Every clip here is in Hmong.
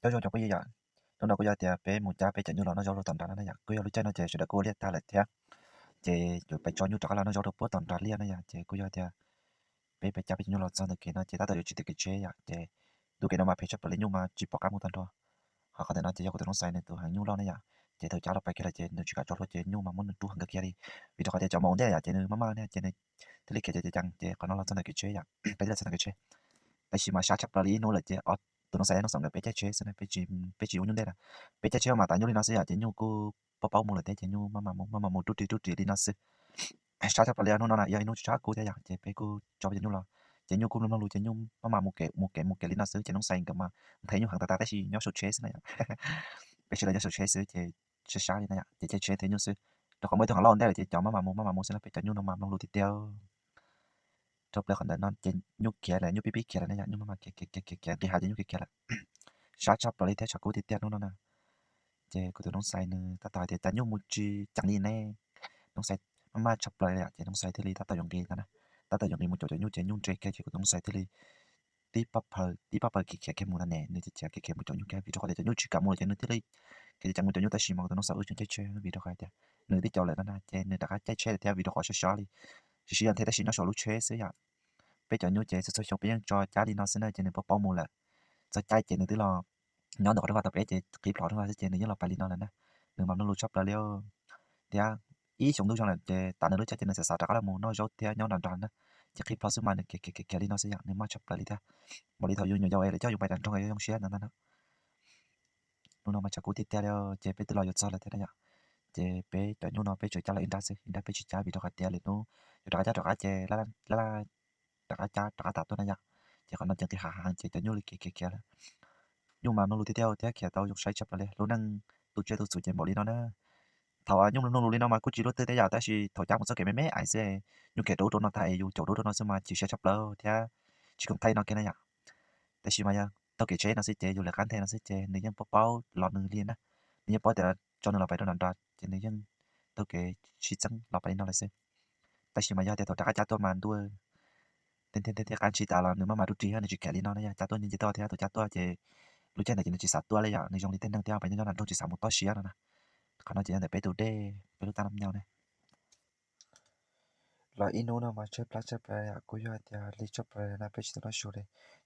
Nyob zoo cov phooj ywg yom, hnub no kuj yog tias peb mus cab peb cov nyuj los noj zaub rau tom nrad no na yom. Kuj yog lub caij no ces sawv daws kuj ua liaj tag lawm thiab, ces yuav pais tso nyuj rov qab los noj zaub rau puag tom nrad liaj na yom. Ces kuj yog tias peb pais cab peb cov nyuj los txog ntawm kev no ces tab tom yuav tsis tawm kev tsheb yom. Ces ntu kev no mas phem tshaj plaws li, nyuj mas tsis pom qab mus tag nrho. Ho qhov ntawm no ces yog kuv tus noob xais nws tus heev nyuj loj na yom. Ces thaum cab los pais kiag lawm ces nws tsis kam tso hlua ces nyuj mas muab nws rub heev kawg kiag li. Vim rau qhov tias cov mas ua ntej yom ces nws maj maj thiab ces nws thiaj li khiav khiav khiav ces qhov no los txog ntawm kev tsheb yom, peb thiaj li txog ntawm kev tsheb. Tab sis mas sab tshaj plaws li ib hnub lawm ces ob tug noob xais no xav nkawd peb caij tsheb xwb na, peb tsis ua nyuj ntej na. Peb caij tsheb mas tas nyuj li no xwb yom, ces nyuj kuj paub paub mus lawm thiab ces nyuj maj mam mus maj mam mus rub ris rub ris li no xwb. Sab tshaj plaws li hnub no na yog ib hnub tsis tshab kub thiab yom, ces peb kuj tso peb cov nyuj los, ces nyuj kuj mloog mloog lus ces nyuj maj mam mus kev mus kev mus kev li no xwb ces noob xais nkawd mas nthe nyuj heev tas tas tab sis nyob saum tsheb xwb na yom. Peb sawv daws nyob saum tsheb xwb ces sab sab li na yom, ces caij tsheb nthe nyuj xwb. Rau qhov muaj ib tug heev loj ua ntej lawm ces cov maj mam mus maj mam mus xwb na, peb cov nyuj no mas mloog lus tiag tiag. Rau plaws qhov ntawm no ces nyuj khiav lawm, nyuj pib pib khiav lawm na yom, nyuj maj mam khiav khiav khiav khiav nqis hav ces nyuj khiav khiav lawm. Sab tshaj plaws li thiab tshav kub tiag tiag hnub no na. Ces kuv tus noob xais nws tab tom hais tias cas nyuj mus tsis ceev li ne. Noob xais maj maj tshaj plaws li yom, ces noob xais thiaj li tab tom yuav nqis ntag na. Tab tom yuav nqis mus caum cov nyuj ces nyuj nres kiag ces kuv tus noob xais thiaj li tib pab phaws tib pab phaws khiav khiav kiag mus ntag ne, nws ces khiav khiav khiav mus caum nyuj kiag vim rau qhov tias cov nyuj tsis kam mus lawm ces nws thiaj li khiav khiav mus caum nyuj tab sis mas kuv tus noob xais wb tseem caij tsheb vim rau qhov tias nws twb caum lawm no na ces nws rov qab caij tsheb lawm thiab vim rau qhov sab sab li. Siv siv yog nthe tab sis nyob saum lub tsheb xwb yom. Peb cov nyuj ces txhua txhua xyoo peb yeej tso cab li no xwb na ces nws paub paub mus lawm. Txog caij ces nws twb los nyob ntawm qhov rooj vag tom peb ces qhib plho rooj vag xwb ces nws yeej los pais li no lawm na. Nws mas mloog lus tshaj plaws li thiab ib xyoo ntuj zoo lawm ces tas nws lub caij ces nws xav xav rov qab los mus noj zaub thiab nyob nrad nrad na. Ces qhib plho xwb mas nws khiav khiav khiav khiav li no xwb yom, nws maj tshaj plaws li thiab. Npaum li thaum yus nyuam yaus es lawv coj yus pais nram nroog yus zoo siab ntawd ntag na. Hnub no mas tshav kub tiag tiag li ces peb twb los yuav txog lawm thiab na yom. Ces peb cov nyuj no peb tsuas cab los ib nrab xwb, ib nrab peb tsis cab vim rau qhov tias lwm hnub yuav rov qab cab rov qab ces laj laj rov qab cab rov qab tas tuaj na yom. Ces qhov no ces nqis hav heev ces cov nyuj li khiav khiav khiav lawm. Nyuj mas mloog lus tiag tiag thiab khiav tau zoo saib tshaj plaws li. Lub neej tu tsiaj tu txhu ces npaum li no na. Thaum nyuj mloog lus li no mas kuj tsis luaj twg thiab yom, tab sis thaum cab mus txoj kev me me ais xwb, nyuj khiav rau ub rau no tag es yus caum rau ub rau no xwb mas chim siab tshaj plaws thiab tsis khoom thaij no kiag na yom. Tab sis mas yog taug kev tsheb no xwb ces yus lawv qab nthe no xwb ces nws yeej paub paub los nws li na. Nws yeej paub tias tso nws los pais rau nram nrad ces nws yeej taug kev sib txeeb los pais li no lawm xwb. Tab sis mas yog tias thaum rov qab cab tuaj mas ntuj, tej tej tej qab ntshis tas los nws maj mam rub ris thiab nws tsis khiav li no na yom. Cab tuaj nce nce toj thiab thaum cab tuaj ces lub caij ntawd ces nws tsis xav tuaj li yom, nws zoo li tej neeg thiab pais nyob nyob nram nroog tsis xav mus toj siab no na. Qhov no ces yog ntawm peb tus dej, peb lub tab laj nyob na. Los ib hnub no mas tshaib plab tshaib plab yom, kuj yog hais tias lig tshaj plaws na peb tsis tau noj su li.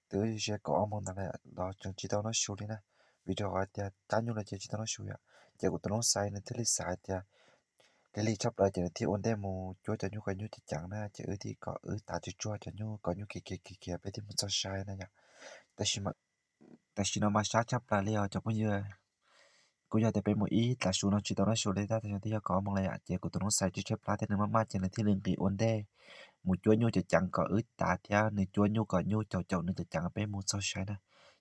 Twb ze kaum ob moos ntawd lawm los tseem tsis tau noj su li na. Vim rau qhov tias cab nyuj no ces tsis tau noj su yom. Ces kuv tus noob xais nws thiaj li xav hais tias lig lig tshaj plaws ces nws thiaj ua ntej mus cuab cov nyuj kom nyuj ceev ceev na, ces wb thiaj kom wb tav tsuag tsuag cov nyuj kom nyuj khiav khiav khiav khiav peb thiaj mus txog sai na yom. Tab sis mas tam sim no mas sab tshaj plaws li os cov phooj ywg. Kuj yog tias peb mus ib tav su no tsis tau noj su li, tab sis twb yog kaum ob moos lawm yom, ces kuv tus noob xais tshaib tshaib plab thiab nws maj maj ces nws thiaj li nqis ua ntej mus cuab nyuj ceev ceev kom wb tav thiab nws cuab nyuj kom nyuj caum caum nws ceev ceev peb mus txog sai na.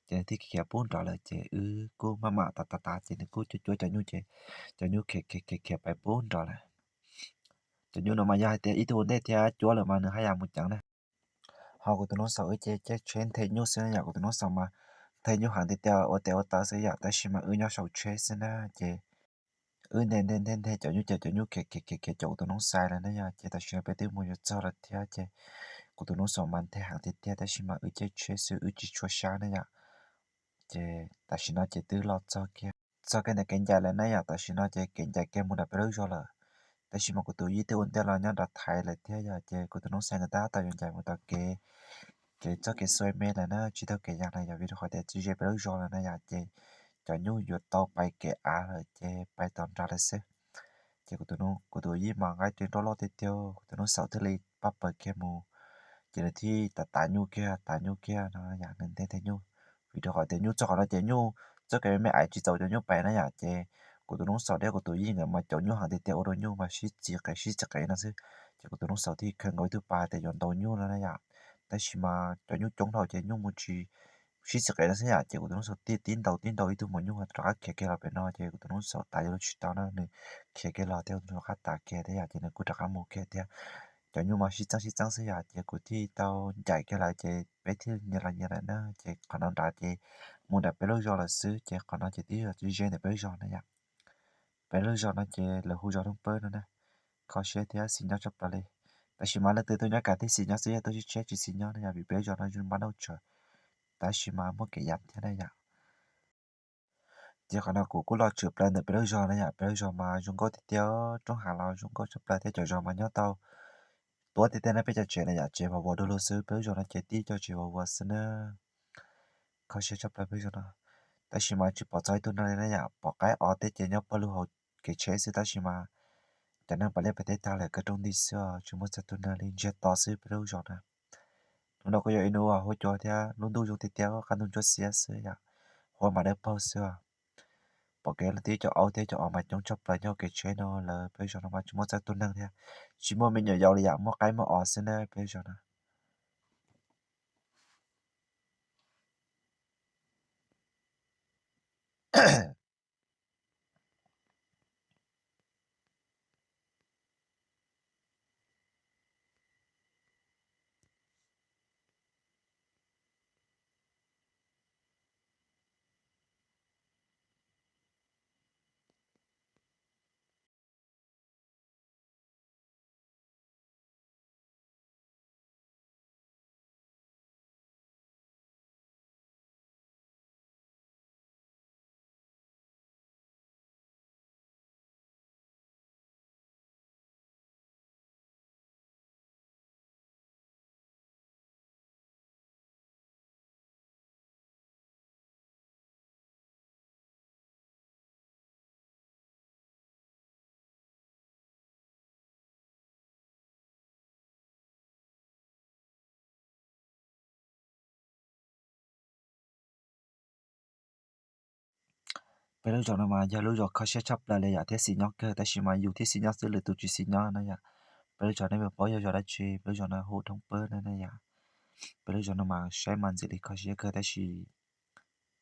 Ces nws thiaj khiav pub nrov lawm ces wb kuj maj mam tav tav tav ces nws kuj cuab cuab cov nyuj ces cov nyuj khiav khiav khiav khiav pais pub nrov lawm. Cov nyuj no mas yog hais tias ib tug ua ntej thiab cuab lawm mas nws haj yam mus ceev na. Ho kuv tus noob xaus wb ces caij tsheb nthe nyuj xwb na yom, kuv tus noob xaus mas nthe nyuj heev tiag tiag ua tes ua taw xwb yom, tab sis mas wb nyob saum tsheb xwb na ces wb nthe nthe nthe nthe cov nyuj ces cov nyuj khiav khiav khiav khiav caum kuv tus noob xais lawm na yom, ces tam sim no peb twb mus yuav txog lawm thiab ces kuv tus noob xaus mas nthe heev tiag tiag tab sis mas wb caij tsheb xwb wb tsis tshua sab na yom. Ces tam sim no ces twb los txog kiag, txog kiag ntawm kev ncaim lawm na yom, tam sim no ces kev ncaim kiag mus nram peb lub zos lawm. Tab sis mas kuv tus yij twb ua ntej los nyob nrad thaiv lawm thiab yom, ces kuv tus noob xais nkawd tab tom yuav ncaim mus tom kev, kev txoj kev xuav me lawm na, tsis taug kev yas na yom, vim rau qhov tias tsis ze peb lub zos lawm na yom, ces cov nyuj yuav tau pais kev av lawm ces pais tom nrad lawm xwb. Ces kuv tus yij mas nqaij ris nroj loj tiag tiag, kuv tus noob xaus thiaj li pab pawg kiag mus, ces nws thiaj tav tav nyuj kiag tav nyuj kiag no yom, nws nthe nthe nyuj. Vim rau qhov tias nyuj txog qhov no ces nyuj txoj kev me me ais tsis txaus cov nyuj pais na yom, ces kuv tus noob xaus thiab kuv tus yij nkawd mas caum nyuj heev tiag tiag ua rau nyuj mas sib txiv qev sib txiv qev no xwb. Ces kuv tus noob xaus thiaj khawm nkaus ib tug pas tias yuav ntaus nyuj no na yom, tab sis mas cov nyuj coob dhau ces nyuj mus tsis sib txiv qev no xwb yom, ces kuv tus noob xaus thiaj tib ntaus tib ntaus ib tug maum nyuj rov qab khiav kiag los pem no, ces kuv tus noob xaus tav yuav luag tsis tau no nws khiav kiag los thiab kuv tus noob rov qab tav kiag thiab yom, ces nws kuj rov qab mus kiag thiab. Cov nyuj mas sib txeeb sib txeeb xwb yom, ces kuv thiaj tau ncaim kiag lawm ces peb thiaj nyias los nyias lawm na, ces qhov no nrad ces mus nram peb lub zos lawm xwb, ces qhov no ces twb yog ze ntawm peb lub zos na yom. Peb lub zos no ces lawv hu zos Rooj Pawg no na. Kho siab thiab xis nyob tshaj plaws li. Tab sis mas leej twg tuaj nyob kam thiaj xis nyob xwb, yog tuaj tsheb tsheb tsis xis nyob na yom, vim peb lub zos no zoo npab nrauj tsawv, tab sis mas muaj kev yam thiab na yom. Ces qhov no kuv kuj los tshwm plaws ntawm peb lub zos na yom, peb lub zos mas zoo nkauj tiag tiag, roob hav los zoo nkauj tshaj plaws thiab cov zos mas nyob tau tuab tiag tiag na peb cov tsev na yom, tsev vov vov du lug xwb. Peb lub zos no ces tib co tsev vov vov xwb na. Kho siab tshaj plaws peb lub zos no. Tab sis mas tsis pom txog ib tug neeg li na yom, pom qaib os tej ces nyob pawg lug hauv kev tsheb xwb tab sis mas cov neeg pam liaj pam teb tag lawm kaw rooj nti xwb os, tsis muaj txog tus neeg li, ntsiag to xwb peb lub zos na. Hnub no kuj yog ib hnub huab cua thiab lub ntuj zoo tiag tiag, qab ntuj ntsuab xiab xwb yom, huab mas dawb paug xwb os. Pom kev los tib cov aub thiab cov os mas coob tshaj plaws nyob kev tsheb no lawm, peb lub zos no mas tsis muaj txog tus neeg thiab, tsis muaj me nyuam yaus li yom, muaj qaib muaj os xwb na peb lub zos na. Peb lub zos no mas yog lub zos kho siab tshaj plaws li yom, thiab xis nyob kawg tab sis mas yus thiaj xis nyob xwb, lwm tus tsis xis nyob na yom. Peb lub zos nej puas paub yog zos dab tsi? Peb lub zos no hu Thoob Pab na na yom. Peb lub zos no mas saib mas ntxim li kho siab kawg tab sis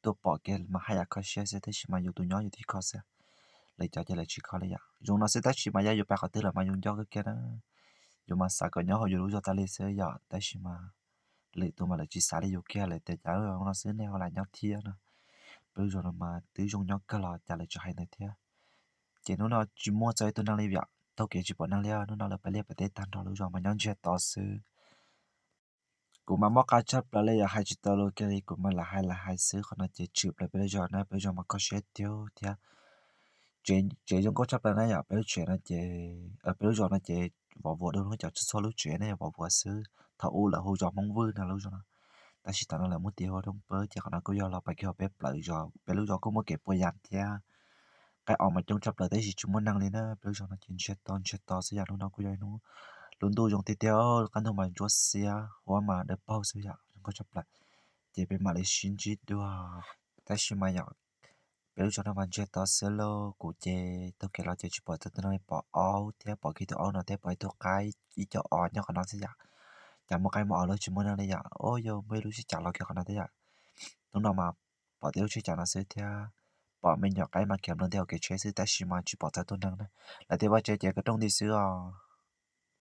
tuaj pom kiag mas haj yam kho siab xwb tab sis mas yus tus nyob yus thiaj kho xwb. Lawv cov ces lawv tsis kho li yom. Zoo no xwb tab sis mas yog yus pais qhov twg los mas yus nco kawg kiag na. Yus mas xav kom nyob hauv yus lub zos tas li xwb yom tab sis mas lwm tus mas lawv tsis xav li yus kiag, lawv tias cas zoo no xwb nej ho lam nyob thiab no. Peb lub zos no mas twb zoo nyob kawg los cas lawv tsis hais ntawd thiab. Ces hnub no tsis muaj txog ib tug neeg li yom, taug kev tsis pom neeg li, hnub no lawv pam liaj pam teb tag nrho lub zos mas nyob ntsiag to xwb. Kuv mas mob qab tshaj plaws li yom, hais tsis tau lus kiag li, kuv mas lam hais lam hais xwb. Qhov no ces tshwm plaws peb lub zos na, peb lub zos mas kho siab tiag thiab tsev zoo nkauj tshaj plaws na yom. Peb lub tsev no ces, peb lub zos no ces vov vuas du lug, cov txhua txhua lub tsev ne vov vuas xwb. Thaum ub lawv hu zos Hmoob Vwj no lub zos no, tab sis tam no lawv muab tis hu Thoob Pab. Ces qhov no kuj yog los pais kiag hauv peb plawv zos, peb lub zos kuj muaj kev puas yas thiab qaib os mas coob tshaj plaws tab sis tsis muaj neeg li na. Peb lub zos no ces ntsiag to ntsiag to xwb yom. Hnub no kuj yog hnub lub ntuj zoo tiag tiag, qab ntuj mas ntsuab xiab, huab mas dawb paug xwb yom, zoo nkauj tshaj plaws. Ces peb mam li sib ntsib dua. Tab sis mas yom, peb lub zos no mas ntsiag to xwb lauj. Kuv ces taug kev los ces tsis pom txog tus neeg li, pom aub thiab pom kiag tus aub no thiab pom ib tug qaib ib co os nyob qhov no xwb yom. Cas muaj qaib muaj os lawm tsis muaj neeg li yom. Ua yog muaj ib lub tsheb cav los kiag qhov no thiab yom. Hnub no mas pom tib lub tsheb cav no xwb thiab pom me nyuam qaib mas khiav nploos nti hauv kev tsheb xwb tab sis mas tsis pom txog tus neeg na. Lawv tej vaj tsev ces kaw rooj nti xwb os.